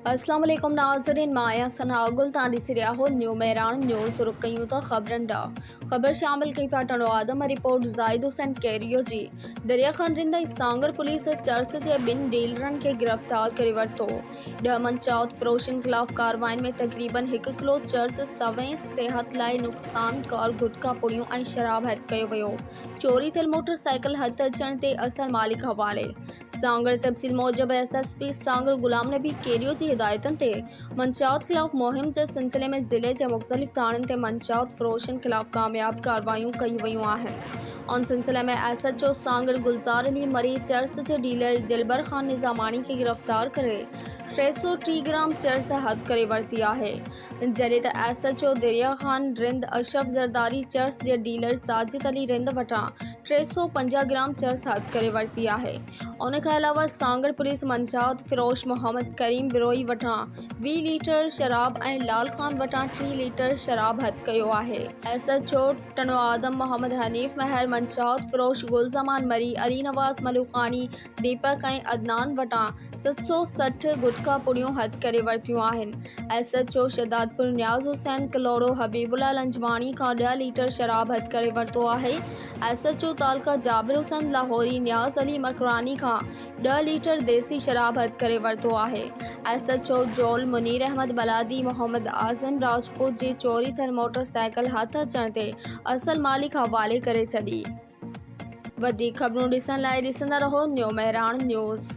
اسلام عليڪم ناظرين مان آهيان ثنا گل تان ڏسي رهيا هو نيو مهراڻ نيوز رخ ڪيون ٿا خبرن ڏانهن خبر شامل ڪئي پيا ٽنڊو آدم رپورٽ زاهد حسين ڪيريو جي دريا خان رند ۽ سانگهڙ پوليس چرس جي ٻن ڊيلرن کي گرفتار ڪري ورتو ڏهه منشيات فروشن خلاف ڪارروائين ۾ تقريبن هڪ ڪلو چرس سوين صحت لاء نقصانڪار گٽڪا پڙيون ۽ شراب هٿ ڪيو ويو چوري ٿيل موٽر سائيڪل هٿ اچڻ تي اصل مالڪ حوالي سانگهڙ تفصيل موجب S S P Sanghar Ghulam Nabi Kerio جي هدايتن تي منشيات خلاف مهم جي سلسلي ۾ ضلعي جي مختلف ٿاڻن تي منشيات فروشن خلاف ڪامياب ڪارروايون ڪيون ويون آهن ان سلسلي ۾ S H O Sanghar Gulzar Ali Marri چرس جي ڊيلر دلبر خان نظاماڻي کي گرفتار ڪري 330 گرام چرس هٿ ڪري ورتي آهي جڏهن ته S H O Darya Khan Rind Ashraf Zardari چرس جي ڊيلر ساجد علي رند وٽان 350 گرام چرس هٿ ڪري ورتي آهي. ان کان علاوه سانگهڙ پوليس منشيات فروش محمد ڪريم بروهي وٽان 20 ليٽر شراب ۽ لال خان وٽان 30 ليٽر شراب هٿ ڪيو آهي. S H O Tando Adam Muhammad Hanif Mehar منشيات فروش گل زمان مري، علي نواز ملوکاڻي، ديپڪ ۽ عدنان وٽان 760 گٽڪا پڙيون هٿ ڪري ورتيون آهن. S H O Shahdadpur Niaz Hussain Kalhoro Habibullah Lanjwani کان ڏهه ليٽر شراب هٿ ڪري ورتو آهي. ايس ايڇ او تعلقه جابر حسين لاهوري نياز علي مڪراني کان ڏهه ليٽر ديسي شراب هٿ ڪري ورتو آهي. ايس ايڇ او جول منير احمد بلادي محمد اعظم راجپوت جي چوري ٿيل موٽر سائيڪل هٿ اچڻ تي اصل مالڪ حوالي ڪري ڇڏي. وڌيڪ خبرون ڏسڻ لاء ڏسندا رهو نيو مهراڻ نيوز.